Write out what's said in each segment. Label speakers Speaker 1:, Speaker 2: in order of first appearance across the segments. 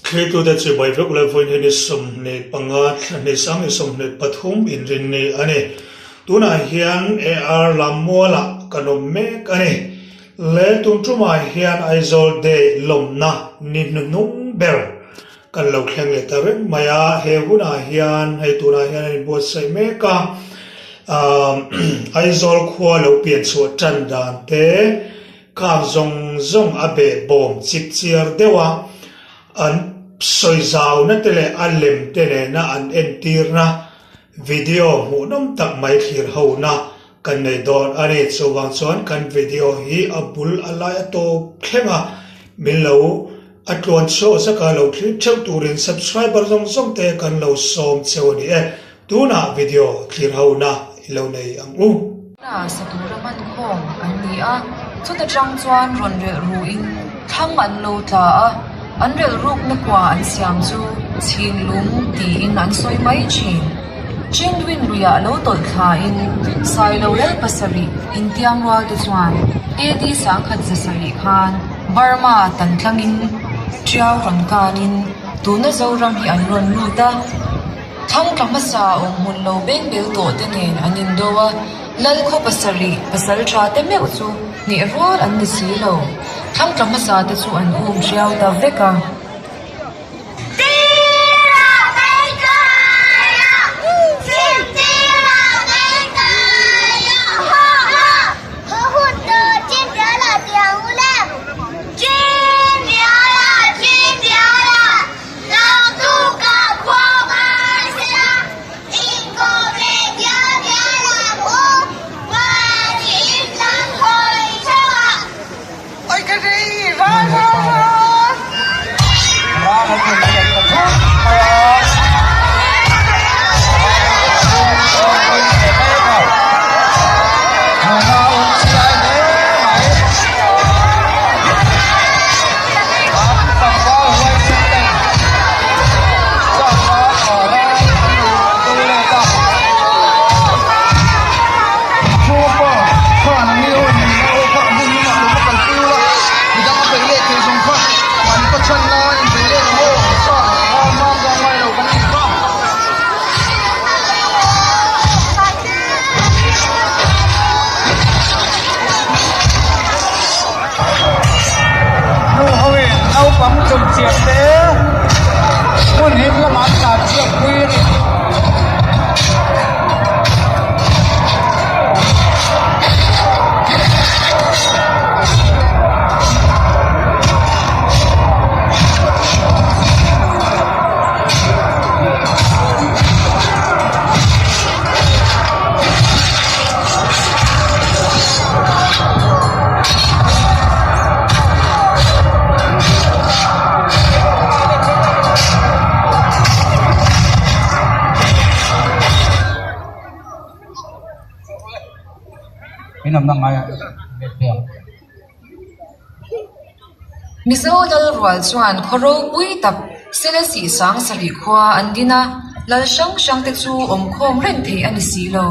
Speaker 1: Thlirtute chibai vek leh vawiin hi ni 25 thla hnih sang ni 23 inrinni a ni. Tunah hian AR Lammualah kan awm mek a ni. Le tun tumah hian Aizawl Day lawmna ni hnuhnung ber kan lo thleng leh ta reng mai a. He hunah hian hei tunah hian an inbuatsaih mek a, Aizawl khua lo pian chhuah tan dan te, Khang zawng zawng a beh bawm chip chiar deuh a, an sawi zauna te leh a lem te nena an entirna video hmuhnawm tak mai thlir hona kan nei dawn a ni. Chuvang chuan kan video hi a bul a lai a tawp thleng a, min lo a tluan chhuah zaka lo thlir theuh turin subscriber zawng zawng te kan lo sawm cheu a ni e. Tunah video thlir hona i lo nei ang u.
Speaker 2: Hna sa tura hmankhawm an ni a, chuta tang chuan rawn relh ruin thlang an lo tla a, an relh rukna kua an siam chu Chhinlung tiin an sawi mai thin. Chindwin luiah lo tawlh thlain Sailo lal pasarih intiang rual te chuan AD 1700 khan Burma tan tlangin Tiau rawn kanin tuna Zoram hi an rawn lut a. Thangtla hmasa awm hmun lo beng bel tawh te nen an indo a, Lal khaw pasarih pasal tha te meuh chu hneh rual an ni si lo. Thangtla hmasa te chu an um hriau ta vek a.
Speaker 3: Nu hoin naupang chumchiah te hmun him lamah an tlan chhuak pui a ni.
Speaker 2: Mizo lal rual chuan khaw ropui tak Selesih Sangsarih khua an din a, lal hrang hrang te chu awmkhawm reng thei a ni si lo.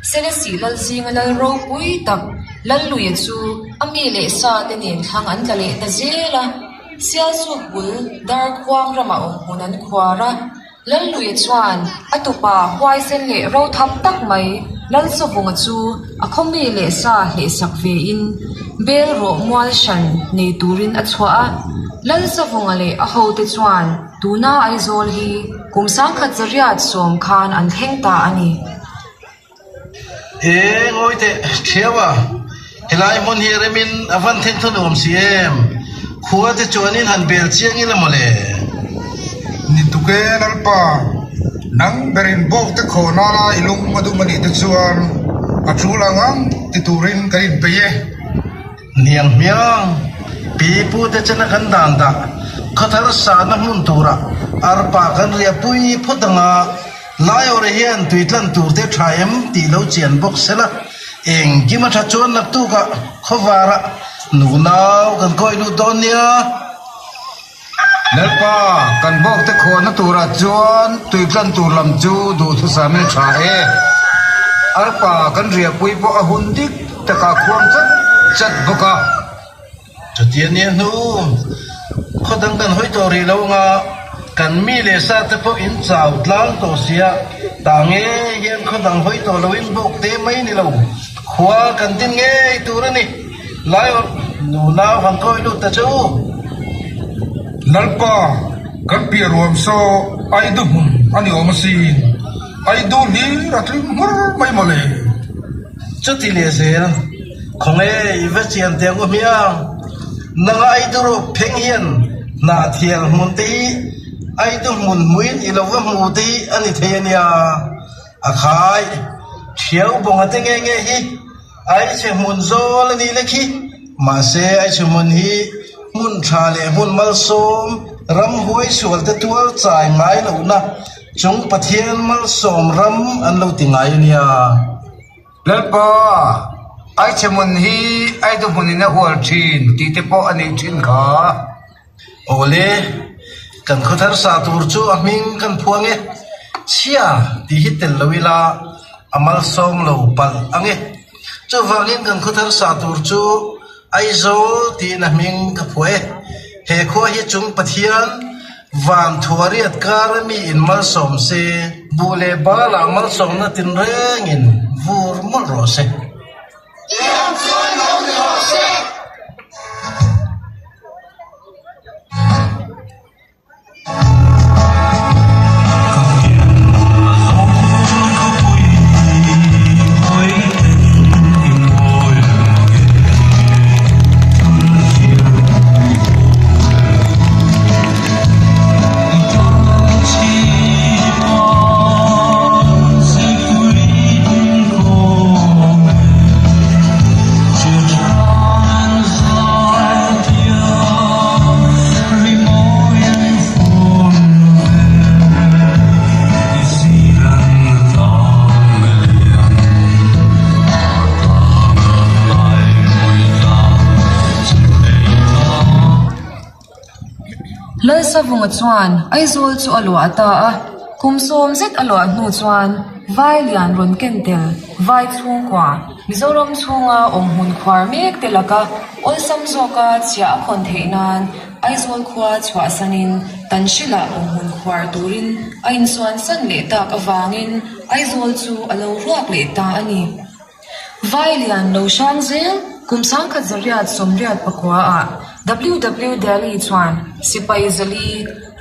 Speaker 2: Selesih lal zinga lal ropui tak Lalluia chu a mi leh sa te nen thlang an tla leh ta zel a, Sialsuk bul Darkhuang ramah awm hmun an khuar a. Lalluia chuan a tupa huaisen leh rothap tak mai Lalsavunga chu a khawmi leh sa hlehsak vein bel rawh mual hran nei turin a chhuah a. Lalsavunga leh a hote chuan tuna Aizawl hi kum 1100 sawm khan an thleng ta a ni.
Speaker 4: He ngawi teh thiau a, helai hmun hi remin a van theng thawn awm si em? Khua te chuanin han bel chiang ila mawle.
Speaker 5: Ni tuk e Lalpa, nang berin bawk te khaw nana i lung a dum a nih te chuan a tul ang ang ti turin kan inpeih e.
Speaker 4: Hniang hmiang, pi pu te chena kan dan dah, khawthar sahna hmun turah arpa kan riah pui phawt anga Laiawrh hian tui tlan tur te tha em tih lo chian bawk se la, engkim a tha chuan naktukah khawvarah nunau kan kawi lut dawn nia.
Speaker 5: Lalpa, kan bawk te khuahna turah chuan tui tlan tur lam chu duhthusam in a tha e. Arpa kan riahpui pawh a hun dik takah khuang chat chat bawk a.
Speaker 4: Chutia nia hnu. Khaw dang kan hawi tawh rih lo anga kan mi leh sa te pawh in chau tlang tawh sia, tah ngei hian khaw dang hawi tawh loin bawk te mai ni lo, khua kan din ngei tur a ni. Laiawrh nunau han kawi lut ta che u.
Speaker 5: Lalpa, kan piah ruam saw Aidu hmun a ni awm asin, Aidu hlir a tling hmur mai mawle.
Speaker 4: Chuti leh zel, khawnge i va chian teh ang u hmiang? Nanga Aidu rawp pheng hian hnah thial hmun te hi Aidu hmun hmuin i lo va hmu te hi a ni thei a nia. A khai, thiau bawnga te nge nge hi Aichhe hmun zawl a nih lek hi. Mahse, Aichhe hmun hi hmun tha leh hmun malsawm, ramhuai sual te tual chai ngai lohna chung Pathian malsawm ram an lo ti ngai a nia.
Speaker 3: Lalpa, Aichhe hmun hi Aidu hmunin a hual thin tih te pawh a nih thin kha.
Speaker 4: Awle, kan khawthar sa tur chu a hming kan phuang e, chhia tih hi tel lo ila a malsawm lo palh ang e. Chuvangin kan khawthar sa tur chu Aizawl tiin a hming ka phuah e. He khua hi chung Pathian van thuariat kara mi in malsawm se, buh leh balah malsawmna tinrengin vur mawlh rawh se.
Speaker 2: Lalsavunga chuan Aizawl chu a luah ta a, kum sawm zet a luah hnu chuan Vai lian rawn ken tel Vai chhungkua Mizoram chhunga awm hmun khuar mek te laka awlsam zawka chhiah a khawn theih nan Aizawl khua chhuahsanin Tanhrilah awm hmun khuar turin a insuansan leh tak avangin Aizawl chu a lo ruak leh ta a ni. Vai lian lo hrang zel kum sangkhat zariat sawmriat pakua ah WW Delhi chuan sipai zali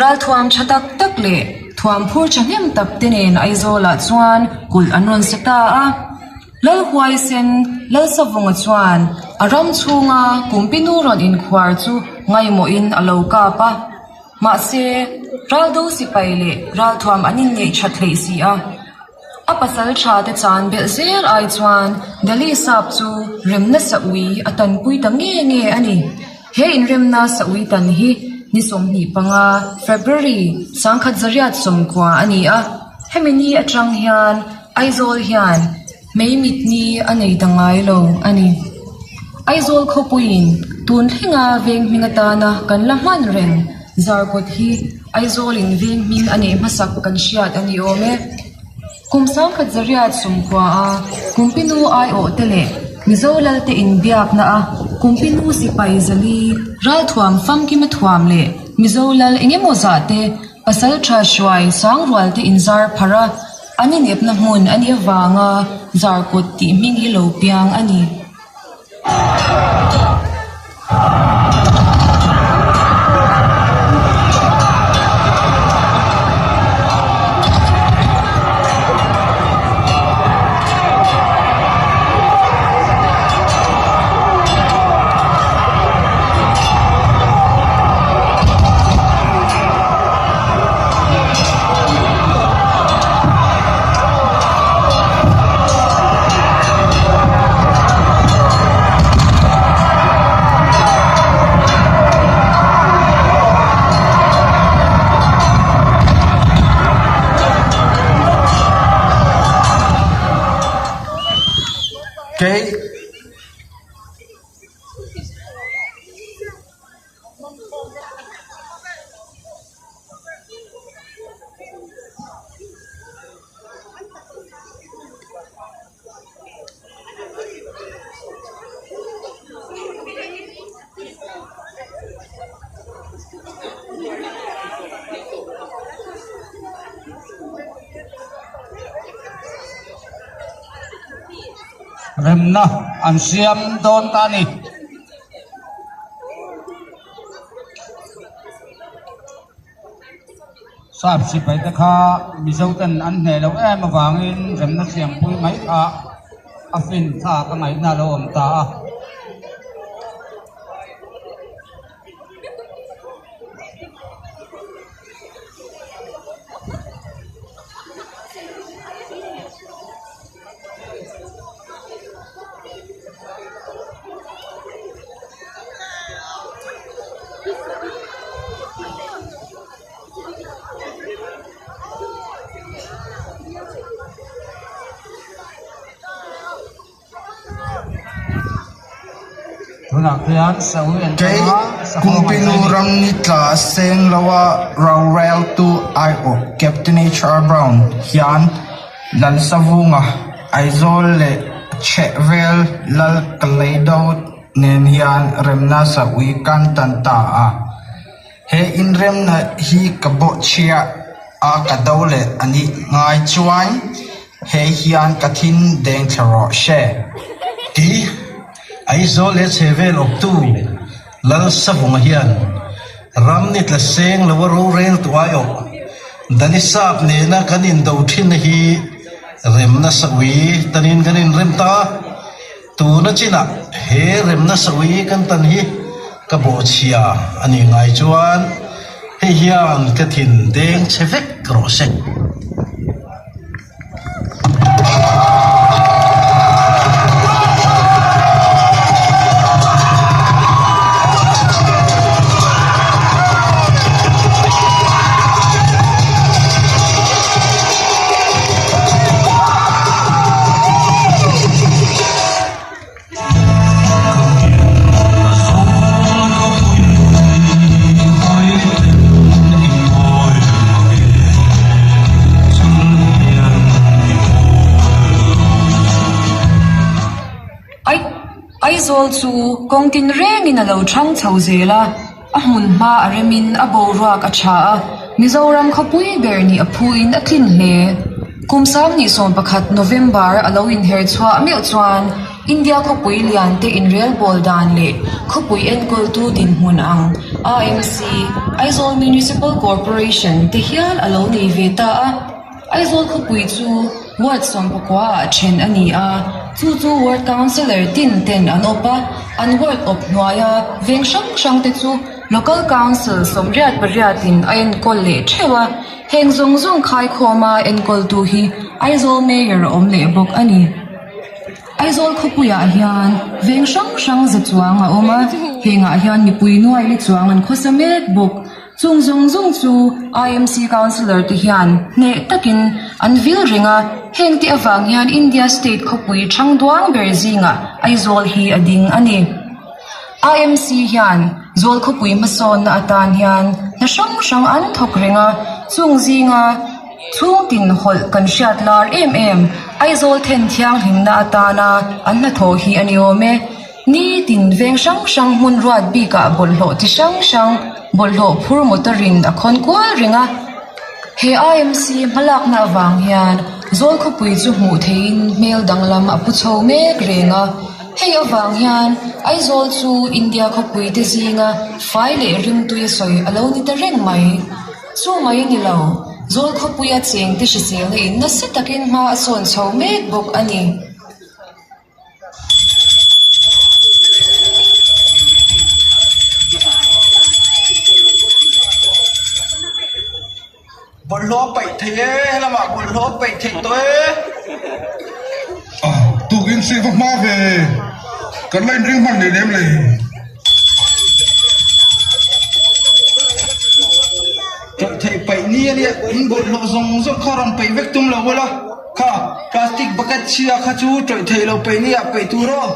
Speaker 2: ralthuam tha tak tak leh thuam phur thahnem tak te nen Aizawl ah chuan kulh an rawn sa ta a. Lalhuaisen Lalsavunga chuan a ram chhunga Kumpinu rawn inkhuar chu ngaimawhin a lo kap a. Mahse, raldo sipai leh ralthuam an inneih that hleih si a. A pasal tha te chan belh zel ai chuan Delhi sap chu remna saui a tanpui ta nge nge a ni. He inremna saui tan hi ni 25, February, 1990 a ni a. Hemi ni atang hian Aizawl hian Meimit ni a nei ta ngai lo a ni. Aizawl khawpuiin tun thlenga veng hming atana kan la hman reng Zarkawt hi Aizawlin veng hming a neih hmasak kan hriat a ni awm e. Kum sangkhat zariat sumkhua a Kumpinu aiawh te leh Mizo Lalte inbiakna a Kumpinu sipai zali ralthuam famkima thuam leh Mizo Lal engemaw zah te pasal tha hruai sangrual te inzar pharh a An inepna hmun a nih avanga Zarkawt tih hming hi lo piang a ni.
Speaker 3: Remna an siam dawn ta a ni. Sap sipai te kha Mizo ten an hneh loh em avangin remna siampui mai kha a fin thlak a ngaihna a lo awm ta a.
Speaker 4: Kei Kumpinu ram ni tla seng loa roreltu aiawh Captain HR Brown hian Lalsavunga, Aizawl leh chhehvel Lal Kaleido nen hian remna saui kan tan ta a. He inremna hi ka bawhchhia a ka do leh a nih ngai chuan he hian ka thin deng thla rawh se. Ti Aizawl leh chhehvel awptu Lalsavunga hian ram ni tla seng lo a rorel tu aiawh Dani Sap nena kan indo thinna hi remna saui tanin kan inrem ta a. Tuna chinah he remna saui kan tan hi ka bawhchhia a nih ngai chuan hei hian ka thin deng chhe vek rawh se.
Speaker 2: Aizawl chu kawng tin rengin a lo chhang chho zel a, a hmun hma a remin a boruak a tha a, Mizoram khawpui ber nih a phuin a tlin hle. Kum 11 November a lo inher chhuah meuh chuan India khawpui lian te inrelbawl dan leh khawpui enkawltu dinhmun ang AMC, Aizawl Municipal Corporation, te hial a lo nei ve ta a. Aizawl khawpui chu Ward 19 ah then a ni a, chu chu Ward Councillor tin ten an awp a, an ward awp hnuaia veng hrang hrang te chu Local Council 88 in a enkawl leh theuh a. Heng zawng zawng khaikhawma enkawltu hi Aizawl Mayor a awm leh bawk a ni. Aizawl khawpuiah hian veng hrang hrang za chuang a awm a, hengah hian mipui nuai li chuang an khawsa mek bawk. Chung zawng zawng chu IMC Councillor te hian hneh takin an vil reng a, heng te avang hian India state khawpui thang duang ber zingah Aizawl hi a ding a ni. IMC hian Zawl khawpui hmasawnna atan hian hna hrang hrang an thawk reng a, chung zinga chhung tin hawlh kan hriat lar em em Aizawl then thianghlimna atana an hnathawh hi a ni awm e. Ni tin veng hrang hrang hmun ruat bikah bawlhhlawh chi hrang hrang bawlhhlawh phur motor in a khawn kual reng a. He IMC hmalakna avang hian Zawl khawpui chu hmuh theihin hmel danglam a pu chho mek reng a. Hei avang hian Aizawl chu India khawpui te zinga fai leh ringtui a sawi a lo ni ta reng mai. Chu mai a ni lo, Zawl khawpuia chengte hriselna in nasa takin hma a sawn chho mek bawk a ni.
Speaker 4: Bawlhhlawh a paih theih e, helamah bawlhhlawh a paih theih tawh e.
Speaker 5: Tukin sih va hma ve, kan la inring hman leh lem le.
Speaker 4: Tawih theih paih ni a nia, in bawlhhlawh zawng zawng kha rawn paih vek tum lo ula, kha plastic bucket chhia kha chu tawih theih lo paih nia paih tur aw.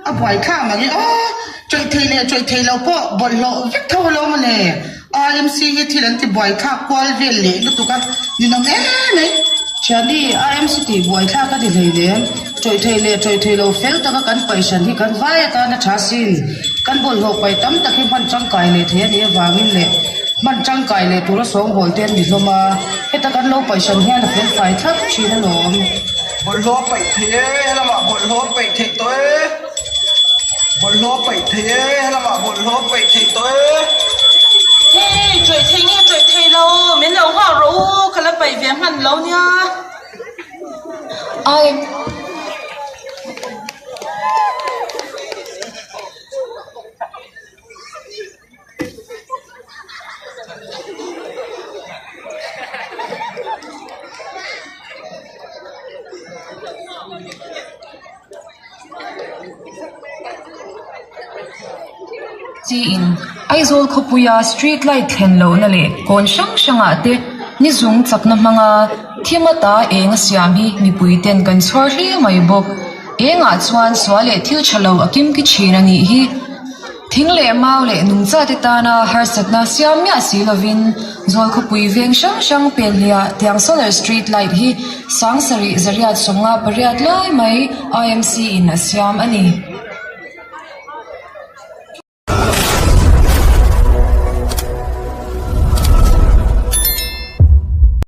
Speaker 6: A buaithlak mang e aw, tawih thei leh tawih thei lo pawh bawlhhlawh vek tho a lo mawle. RMC hi thil an ti buaithlak kual vel leh lutuk a, ninawm em mai. Thiani, RMC tih buaithlak a ni hleinem, tawih thei leh tawih thei lo fel taka kan paihhran hi kan vai atan a tha sin. Kan bawlhhlawh paih tam tak hi hman tangkai leh thei a nih avangin leh hman tangkai leh tura sawngbawl te an ni hlawm a, heta kan lo paihhran hian a felfai thlap thin alawm.
Speaker 7: Bawlhhlawh a paih theih e, helamah bawlhhlawh a paih theih tawh e. Bawlhhlawh a paih theih e, helamah bawlhhlawh a paih theih tawh e.
Speaker 8: Hei, ṭawih thei nge ṭawih thei lo, min lo nghak rawh u, ka la paih ve hman lo nia.
Speaker 2: Ai. Chiin Aizawl khawpuia street light thlen lohna leh kawn hrang hrangah te ni zung chakna hmanga thim ata eng a siam hi mipui ten kan chhuar hle mai bawk. Engah chuan sual leh thil tha lo a kimki thin a nih hi. Thing leh mau leh nungchate tana harsatna siam miah si lovin Zawlkhawpui veng hrang hrang pelhliah tiang solar street light hi 7048 lai mai IMC in a siam a ni.